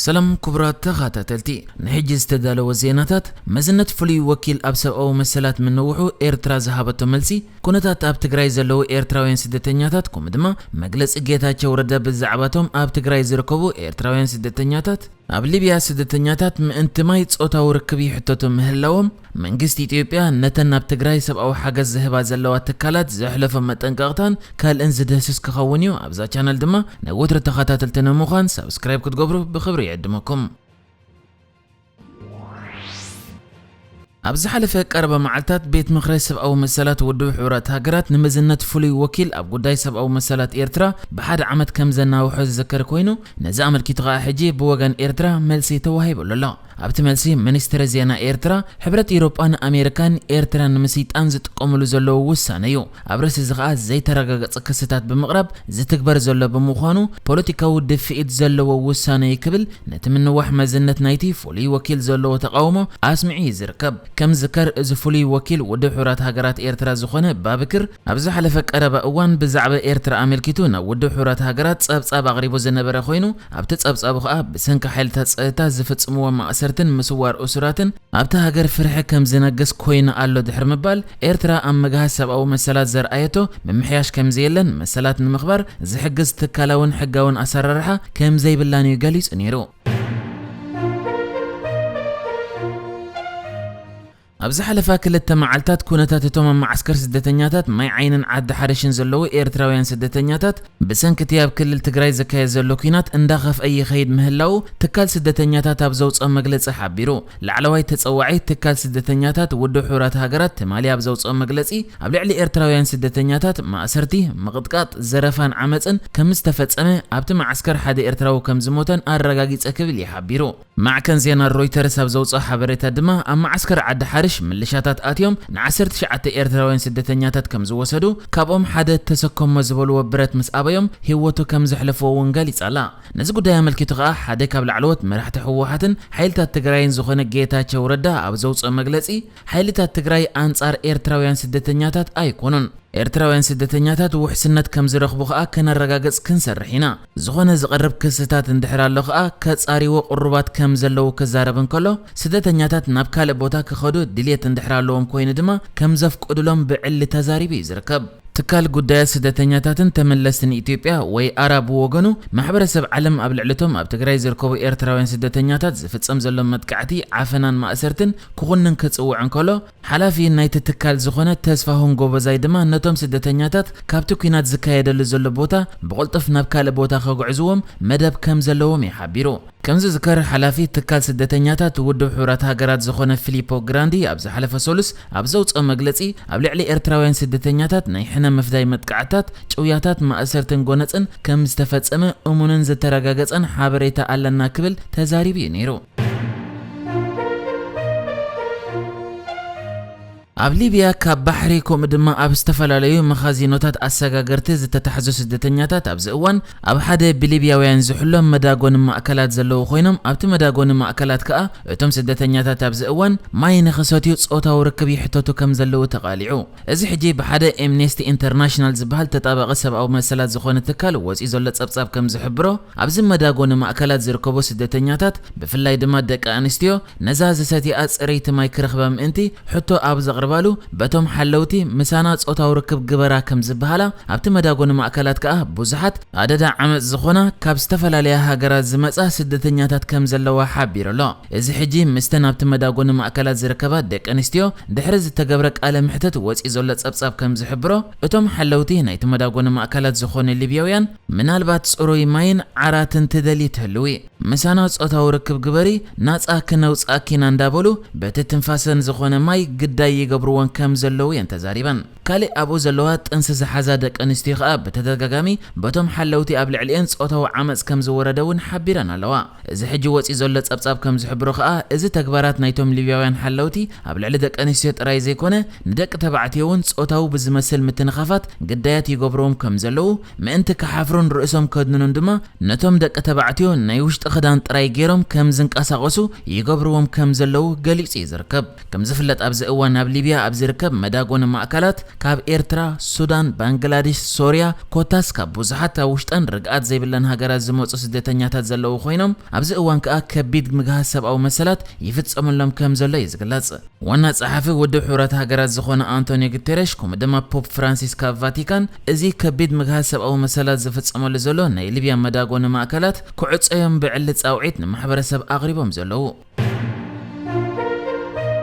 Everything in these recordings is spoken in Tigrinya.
ሰላም ክቡራት ተኸታተልቲ፣ ንሕጂ ዝተዳለወ ዜናታት። መዝነት ፍሉይ ወኪል ኣብ ሰብኣዊ መሰላት ምንውሑ ኤርትራ ዝሃበቶ መልሲ፣ ኩነታት ኣብ ትግራይ ዘለዉ ኤርትራውያን ስደተኛታት፣ ከምኡ ድማ መግለጺ ጌታቸው ረዳ ብዛዕባቶም ኣብ ትግራይ ዝርከቡ ኤርትራውያን ስደተኛታት፣ ኣብ ሊብያ ስደተኛታት ምእንቲ ማይ ጾታዊ ርክብ ይሕተቱ ምህላዎም፣ መንግስቲ ኢትዮጵያ ነተን ናብ ትግራይ ሰብኣዊ ሓገዝ ዝህባ ዘለዋ ትካላት ዘሕለፎ መጠንቀቕታን ካልእን ዝድህስስ ክኸውን እዩ። ኣብዛ ቻነል ድማ ናይ ወትሩ ተኸታተልቲ ንምዃን ሳብስክራይብ ክትገብሩ ብኽብሪ ይዕድመኩም። ኣብ ዝሓለፈ ቀረባ መዓልታት ቤት ምኽሪ ሰብኣዊ መሰላት ውድብ ሕቡራት ሃገራት ንምዝነት ፍሉይ ወኪል ኣብ ጉዳይ ሰብኣዊ መሰላት ኤርትራ ብሓደ ዓመት ከም ዘናውሖ ዝዝከር ኮይኑ፣ ነዚ ኣመልኪቱ ከኣ ሕጂ ብወገን ኤርትራ መልሲ ተዋሂብሉ ኣሎ። ኣብቲ መልሲ ሚኒስትሪ ዜና ኤርትራ፣ ሕብረት ኤውሮጳን ኣሜሪካን ኤርትራ ንምስይጣን ዝጥቀምሉ ዘለዉ ውሳነ እዩ። ኣብ ርእሲ እዚ ከኣ ዘይተረጋገጸ ክስታት ብምቕራብ ዝትግበር ዘሎ ብምዃኑ ፖለቲካዊ ድፍኢት ዘለዎ ውሳነ እዩ ክብል ነቲ ምንዋሕ መዝነት ናይቲ ፍሉይ ወኪል ዘለዎ ተቓውሞ ኣስሚዑ እዩ ዝርከብ። ከም ዝዝከር እዚ ፍሉይ ወኪል ውድብ ሕቡራት ሃገራት ኤርትራ ዝኾነ ባብክር ኣብ ዝሓለፈ ቀረባ እዋን ብዛዕባ ኤርትራ ኣመልኪቱ ናብ ውድብ ሕቡራት ሃገራት ጸብጻብ ኣቕሪቡ ዝነበረ ኮይኑ ኣብቲ ጸብጻቡ ከኣ ብሰንኪ ሓይልታት ጸጥታ ዝፍጽምዎ ማእሰርትን ምስዋር እሱራትን ኣብታ ሃገር ፍርሒ ከም ዝነግስ ኮይኑ ኣሎ ድሕሪ ምባል፣ ኤርትራ ኣብ ምግሃስ ሰብኣዊ መሰላት ዘርኣየቶ ምምሕያሽ ከም ዘየለን መሰላት ንምኽባር ዝሕግዝ ትካላውን ሕጋውን ኣሰራርሓ ከም ዘይብላን እዩ ገሊጹ ነይሩ። ኣብ ዝሓለፋ ክልተ መዓልታት ኩነታት እቶም ኣብ መዓስከር ስደተኛታት ማይ ዓይንን ዓዲ ሓርሽን ዘለዉ ኤርትራውያን ስደተኛታት ብሰንኪ እቲ ኣብ ክልል ትግራይ ዝካየድ ዘሎ ኲናት እንዳኸፍአ ይኸይድ ምህላዉ ትካል ስደተኛታት ኣብ ዘውፅኦ መግለፂ ሓቢሩ። ላዕለዋይ ተፀዋዒ ትካል ስደተኛታት ውድብ ሕቡራት ሃገራት ትማሊ ኣብ ዘውፅኦ መግለፂ ኣብ ልዕሊ ኤርትራውያን ስደተኛታት ማእሰርቲ፣ ምቕጥቃጥ፣ ዘረፋን ዓመፅን ከም ዝተፈፀመ ኣብቲ መዓስከር ሓደ ኤርትራዊ ከም ዝሞተን ኣረጋጊፀ ክብል እዩ ሓቢሩ። ማዕከን ዜና ሮይተርስ ኣብ ዘውፅኦ ሓበሬታ ድማ ኣብ መዓስከር ዓዲ ሓርሽ ምልሻታት ኣትዮም ንዓሰርተ ትሽዓተ ኤርትራውያን ስደተኛታት ከም ዝወሰዱ፣ ካብኦም ሓደ ተሰከሞ ዝበልዎ ብረት ምስ ኣበዮም ህይወቱ ከም ዘሕለፍዎ እውን ገሊጻ ኣላ። ነዚ ጉዳይ ኣመልኪቱ ከኣ ሓደ ካብ ላዕለዎት መራሕቲ ህወሓትን ሓይልታት ትግራይን ዝኾነ ጌታቸው ረዳ ኣብ ዘውፅኦ መግለፂ፣ ሓይልታት ትግራይ ኣንጻር ኤርትራውያን ስደተኛታት ኣይኮኑን። ኤርትራውያን ስደተኛታት ውሕስነት ከም ዝረኽቡ ከኣ ከነረጋግጽ ክንሰርሕ ኢና። ዝኾነ ዝቐርብ ክስታት እንድሕር ኣሎ ከኣ ከጻሪዎ ቅሩባት ከም ዘለዉ ክዛረብ እንከሎ፣ ስደተኛታት ናብ ካልእ ቦታ ክኸዱ ድልየት እንድሕር ኣለዎም ኮይኑ ድማ ከም ዘፍቅዱሎም ብዕሊ ተዛሪቡ እዩ ዝርከብ። ትካል ጉዳያት ስደተኛታትን ተመለስትን ኢትዮጵያ ወይ ኣራ ብወገኑ፣ ማሕበረሰብ ዓለም ኣብ ልዕሊ እቶም ኣብ ትግራይ ዝርከቡ ኤርትራውያን ስደተኛታት ዝፍጸም ዘሎ መጥቃዕቲ፣ ዓፈናን ማእሰርትን ክኹንን ክጽውዕ እንከሎ፣ ሓላፊ ናይቲ ትካል ዝኾነ ተስፋሁን ጎበዛይ ድማ ነቶም ስደተኛታት ካብቲ ኲናት ዝካየደሉ ዘሎ ቦታ ብቕልጡፍ ናብ ካልእ ቦታ ከጉዕዝዎም መደብ ከም ዘለዎም እዩ ሓቢሩ። ከም ዝዝከር፣ ሓላፊ ትካል ስደተኛታት ውድብ ሕቡራት ሃገራት ዝኾነ ፊሊፖ ግራንዲ ኣብ ዝሓለፈ ሰሉስ ኣብ ዘውፅኦ መግለፂ፣ ኣብ ልዕሊ ኤርትራውያን ስደተኛታት ናይ ሕነ ምፍዳይ መጥቃዕታት፣ ጭውያታት፣ ማእሰርትን ጎነፅን ከም ዝተፈጸመ እሙንን ዝተረጋገጸን ሓበሬታ ኣለና ክብል ተዛሪቡ እዩ ነይሩ። ኣብ ሊብያ ካብ ባሕሪ ከምኡ ድማ ኣብ ዝተፈላለዩ መኻዚኖታት ኣሰጋገርቲ ዝተታሕዙ ስደተኛታት ኣብዚ እዋን ኣብ ሓደ ብሊብያውያን ዝሕሎ መዳጎኒ ማእከላት ዘለዉ ኮይኖም፣ ኣብቲ መዳጎኒ ማእከላት ከኣ እቶም ስደተኛታት ኣብዚ እዋን ማይ ንኽሰትዩ ጾታዊ ርክብ ይሕተቱ ከም ዘለዉ ተቓሊዑ። እዚ ሕጂ ብሓደ ኤምኔስቲ ኢንተርናሽናል ዝበሃል ተጣባቒ ሰብኣዊ መሰላት ዝኾነ ትካል ወጺኡ ዘሎ ጸብጻብ ከም ዝሕብሮ፣ ኣብዚ መዳጎኒ ማእከላት ዝርከቡ ስደተኛታት፣ ብፍላይ ድማ ደቂ ኣንስትዮ፣ ነዛ ዝሰትይኣ ጽረይቲ ማይ ክረኽባ ምእንቲ ሕቶ ኣብ ዘቕርባሉ፣ በቶም ሓለውቲ ምሳና ጾታዊ ርክብ ግበራ ከም ዝበሃላ፣ ኣብቲ መዳጎኒ ማእከላት ከኣ ብዙሓት ኣደዳ ዓመጽ ዝኾና ካብ ዝተፈላለያ ሃገራት ዝመጻ ስደተኛታት ከም ዘለዋ ሓቢሩ ኣሎ። እዚ ሕጂ ምስተን ኣብቲ መዳጎኒ ማእከላት ዝርከባ ደቂ ኣንስትዮ ድሕሪ ዝተገብረ ቃለ መሕተት ወጺኡ ዘሎ ጸብጻብ ከም ዝሕብሮ፣ እቶም ሓለውቲ ናይቲ መዳጎኒ ማእከላት ዝኾኑ ሊብያውያን፣ ምናልባት ጽሩይ ማይን ዓራትን ትደልዪ ትህልዊ፣ ምሳና ጾታዊ ርክብ ግበሪ፣ ናጻ ክነውጽኣኪ ኢና እንዳበሉ በቲ ትንፋሰን ዝኾነ ማይ ግዳይ ይገብርወን ከም ዘለዉ እየን ተዛሪበን። ካልእ ኣብኡ ዘለዋ ጥንሲ ዝሓዛ ደቂ ኣንስትዮ ከኣ ብተደጋጋሚ በቶም ሓለውቲ ኣብ ልዕሊኤን ጾታዊ ዓመጽ ከም ዝወረደ እውን ሓቢረን ኣለዋ። እዚ ሕጂ ወጺኡ ዘሎ ጸብጻብ ከም ዝሕብሮ ከኣ፣ እዚ ተግባራት ናይቶም ሊብያውያን ሓለውቲ ኣብ ልዕሊ ደቂ ኣንስትዮ ጥራይ ዘይኮነ፣ ንደቂ ተባዕትዮ እውን ጾታዊ ብዝመስል ምትንኻፋት ግዳያት ይገብርዎም ከም ዘለዉ፣ ምእንቲ ክሓፍሩን ርእሶም ከድንኑን ድማ፣ ነቶም ደቂ ተባዕትዮ ናይ ውሽጢ ክዳን ጥራይ ገይሮም ከም ዝንቀሳቐሱ ይገብርዎም ከም ዘለዉ ገሊጹ እዩ ዝርከብ። ከም ዝፍለጥ፣ ኣብዚ እዋን ኣብ ሊብያ ኣብ ዝርከብ መዳጎኒ ማእከላት ካብ ኤርትራ፣ ሱዳን፣ ባንግላዴሽ፣ ሶርያ፣ ኮታስ ካብ ብዙሓት ኣብ ውሽጠን ርግኣት ዘይብለን ሃገራት ዝመጹ ስደተኛታት ዘለዉ ኮይኖም፣ ኣብዚ እዋን ከኣ ከቢድ ምግሃስ ሰብኣዊ መሰላት ይፍጸመሎም ከም ዘሎ እዩ ዝግለጽ። ዋና ጸሓፊ ውድብ ሕቡራት ሃገራት ዝኾነ ኣንቶኒዮ ጉተረሽ፣ ከምኡ ድማ ፖፕ ፍራንሲስ ካብ ቫቲካን፣ እዚ ከቢድ ምግሃስ ሰብኣዊ መሰላት ዝፍጸመሉ ዘሎ ናይ ሊብያ መዳጎኒ ማእከላት ክዕጸዮም ብዕሊ ጻውዒት ንማሕበረሰብ ኣቕሪቦም ዘለዉ።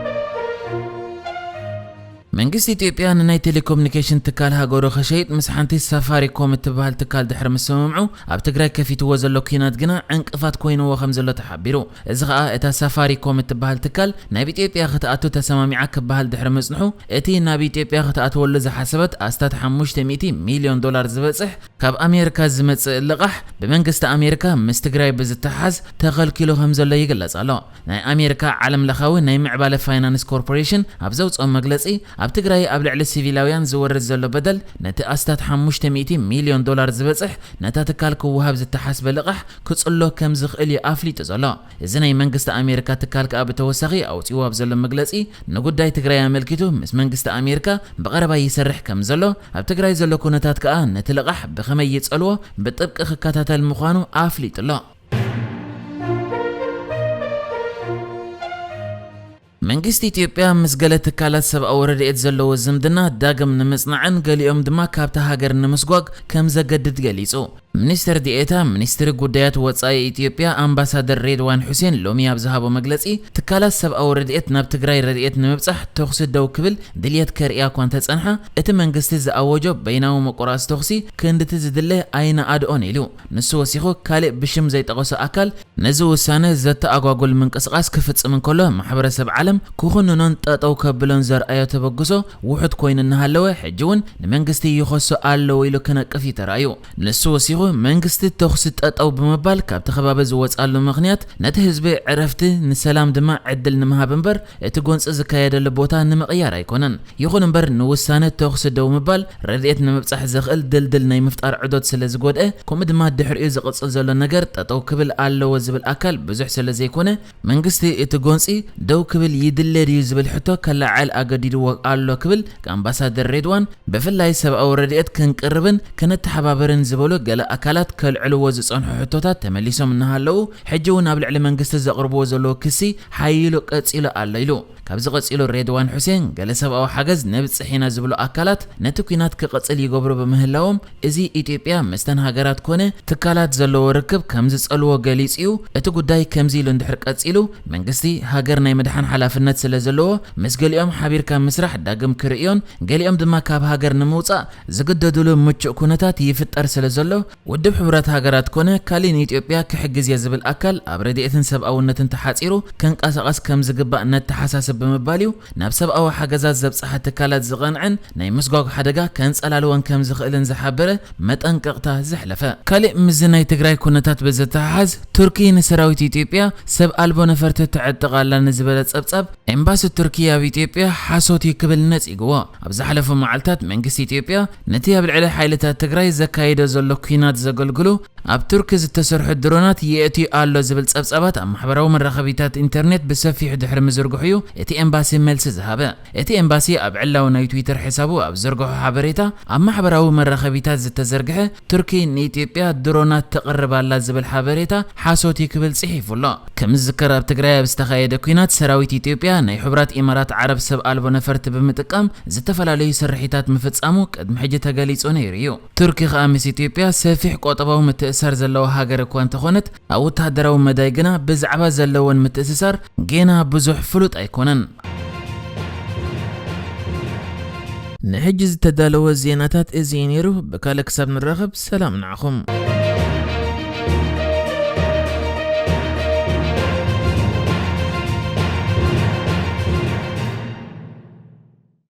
መንግስቲ ኢትዮጵያ ንናይ ቴሌኮሙኒኬሽን ትካል ሃገሩ ከሸይጥ ምስ ሓንቲ ሳፋሪኮም እትበሃል ትካል ድሕሪ ምስምምዑ፣ ኣብ ትግራይ ከፊትዎ ዘሎ ኲናት ግና ዕንቅፋት ኮይንዎ ከም ዘሎ ተሓቢሩ። እዚ ኸኣ እታ ሳፋሪኮም እትበሃል ትካል ናብ ኢትዮጵያ ክትኣቱ ተሰማሚዓ ክበሃል ድሕሪ ምጽንሑ፣ እቲ ናብ ኢትዮጵያ ክትኣትወሉ ዝሓሰበት ኣስታት ሓሙሽተ ሚእቲ ሚልዮን ዶላር ዝበጽሕ ካብ ኣሜሪካ ዝመጽእ ልቓሕ ብመንግስቲ ኣሜሪካ ምስ ትግራይ ብዝተሓዝ ተኸልኪሉ ከም ዘሎ ይግለጽ ኣሎ። ናይ ኣሜሪካ ዓለም ለኻዊ ናይ ምዕባለ ፋይናንስ ኮርፖሬሽን ኣብ ዘውፅኦ መግለፂ፣ ኣብ ትግራይ ኣብ ልዕሊ ሲቪላውያን ዝወርድ ዘሎ በደል ነቲ ኣስታት ሓሙሽተ ሚእቲ ሚልዮን ዶላር ዝበፅሕ ነታ ትካል ክወሃብ ዝተሓስበ ልቓሕ ክፅሎ ከም ዝኽእል እዩ ኣፍሊጡ ዘሎ። እዚ ናይ መንግስቲ ኣሜሪካ ትካል ከኣ ብተወሳኺ ኣውፂዎ ኣብ ዘሎ መግለፂ፣ ንጉዳይ ትግራይ ኣመልኪቱ ምስ መንግስቲ ኣሜሪካ ብቐረባ ይሰርሕ ከም ዘሎ፣ ኣብ ትግራይ ዘሎ ኩነታት ከኣ ነቲ ልቓሕ ብኸመይ ይፀልዎ ብጥብቂ ክከታተል ምዃኑ ኣፍሊጡ ኣሎ። መንግስቲ ኢትዮጵያ ምስ ገለ ትካላት ሰብኣዊ ረድኤት ዘለዎ ዝምድና ዳግም ንምጽናዕን ገሊኦም ድማ ካብታ ሃገር ንምስጓግ ከም ዘገድድ ገሊጹ። ሚኒስትር ዲኤታ ሚኒስትሪ ጉዳያት ወጻኢ ኢትዮጵያ ኣምባሳደር ሬድዋን ሑሴን ሎሚ ኣብ ዝሃቦ መግለጺ፣ ትካላት ሰብኣዊ ረድኤት ናብ ትግራይ ረድኤት ንምብጻሕ ተኹሲ ደው ክብል ድልየት ከርእያ እኳ እንተጸንሓ፣ እቲ መንግስቲ ዝኣወጆ በይናዊ ምቁራጽ ተኹሲ ክንድቲ ዝድለ ኣይነኣድኦን ኢሉ። ንሱ ወሲኹ፣ ካልእ ብሽም ዘይጠቐሶ ኣካል ነዚ ውሳነ ዘተኣጓጉል ምንቅስቓስ ክፍጽም እንከሎ፣ ማሕበረሰብ ዓለም ክኹንኖን ጠጠው ከብሎን ዘርኣዮ ተበግሶ ውሑድ ኮይኑ እናሃለወ፣ ሕጂ እውን ንመንግስቲ ይኸሶ ኣለዎ ኢሉ ክነቅፍ እዩ ተራእዩ። ንሱ ወሲኹ፣ መንግስቲ ተኹሲ ጠጠው ብምባል ካብቲ ከባቢ ዝወጻሉ ምኽንያት፣ ነቲ ህዝቢ ዕረፍቲ፣ ንሰላም ድማ ዕድል ንምሃብ እምበር፣ እቲ ጎንጺ ዝካየደሉ ቦታ ንምቕያር ኣይኮነን። ይኹን እምበር፣ ንውሳነ ተኹሲ ደው ምባል፣ ረድኤት ንምብጻሕ ዘኽእል ድልድል ናይ ምፍጣር ዕዶት ስለ ዝጎድአ፣ ከምኡ ድማ ድሕሪኡ ዝቕጽል ዘሎ ነገር ጠጠው ክብል ኣለዎ ዝብል ኣካል ብዙሕ ስለ ዘይኮነ፣ መንግስቲ እቲ ጎንጺ ደው ክብል ይድለ ድዩ ዝብል ሕቶ ከለዓዕል ኣገዲድዎ ኣሎ ክብል ኣምባሳደር ሬድዋን፣ ብፍላይ ሰብኣዊ ረድኤት ክንቅርብን ክንተሓባበርን ዝበሉ ገለ ኣካላት ከልዕልዎ ዝጸንሑ ሕቶታት ተመሊሶም እናሃለዉ፣ ሕጂ እውን ኣብ ልዕሊ መንግስቲ ዘቕርብዎ ዘለዉ ክሲ ሓይሉ ቀጺሉ ኣሎ ኢሉ። ካብዚ ቀጺሉ ሬድዋን ሑሴን፣ ገለ ሰብኣዊ ሓገዝ ነብጽሕ ኢና ዝብሉ ኣካላት ነቲ ኲናት ክቕጽል ይገብሩ ብምህላዎም፣ እዚ ኢትዮጵያ ምስተን ሃገራት ኮነ ትካላት ዘለዎ ርክብ ከም ዝጸልዎ ገሊጹ እዩ። እቲ ጉዳይ ከምዚ ኢሉ እንድሕር ቀጺሉ፣ መንግስቲ ሃገር ናይ ምድሓን ሓላፍነት ስለ ዘለዎ፣ ምስ ገሊኦም ሓቢርካ ምስራሕ ዳግም ክርእዮን ገሊኦም ድማ ካብ ሃገር ንምውጻእ ዝግደዱሉ ምቹእ ኩነታት ይፍጠር ስለ ዘሎ፣ ውድብ ሕቡራት ሃገራት ኮነ ካሊእ ንኢትዮጵያ ክሕግዝ እየ ዝብል ኣካል ኣብ ረድኤትን ሰብኣውነትን ተሓጺሩ ከንቀሳቐስ ከም ዝግባእ ነተሓሳስብ ብምባል እዩ፣ ናብ ሰብኣዊ ሓገዛት ዘብጽሓ ትካላት ዝቐንዐን ናይ ምስጓግ ሓደጋ ከንጸላልወን ከም ዝኽእልን ዝሓበረ መጠንቀቕታ ዘሕለፈ። ካሊእ ምስዚ ናይ ትግራይ ኩነታት ብዝተሓሓዝ፣ ቱርኪ ንሰራዊት ኢትዮጵያ ሰብ ኣልቦ ነፈርቲ ትዕጥቕ ኣላ ንዝበለ ጸብጻብ፣ ኤምባሲ ቱርኪ ኣብ ኢትዮጵያ ሓሶት እዩ ክብል ነጺግዎ። ኣብ ዝሓለፉ መዓልታት መንግስቲ ኢትዮጵያ ነቲ ኣብ ልዕሊ ሓይልታት ትግራይ ዘካይዶ ዘሎ ኲናት ዘገልግሉ ኣብ ቱርኪ ዝተሰርሑ ድሮናት የእትዩ ኣሎ ዝብል ጸብጻባት ኣብ ማሕበራዊ መራኸቢታት ኢንተርኔት ብሰፊሑ ድሕሪ ምዝርግሑ እዩ እቲ ኤምባሲ መልሲ ዝሃበ። እቲ ኤምባሲ ኣብ ዕላዊ ናይ ትዊተር ሕሳቡ ኣብ ዘርግሖ ሓበሬታ፣ ኣብ ማሕበራዊ መራኸቢታት ዝተዘርግሐ ቱርኪ ንኢትዮጵያ ድሮናት ተቕርብ ኣላ ዝብል ሓበሬታ ሓሶት እዩ ክብል ጽሒፉ ኣሎ። ከም ዝዝከር ኣብ ትግራይ ኣብ ዝተኻየደ ኲናት ሰራዊት ኢትዮጵያ ናይ ሕቡራት ኢማራት ዓረብ ሰብ ኣልቦ ነፈርቲ ብምጥቃም ዝተፈላለዩ ስርሒታት ምፍጻሙ ቅድሚ ሕጂ ተገሊጹ ነይሩ እዩ። ቱርኪ ከኣ ምስ ኢትዮጵያ ሰፊሕ ቆጠባዊ ምትእስሳር ዘለዋ ሃገር እኳ እንተኾነት፣ ኣብ ወተሃደራዊ መዳይ ግና ብዛዕባ ዘለወን ምትእስሳር ጌና ብዙሕ ፍሉጥ ኣይኮነን። ንሕጂ ዝተዳለወ ዜናታት እዚ እዩ ነይሩ። ብካልእ ክሳብ ንራኸብ ሰላም ንዓኹም።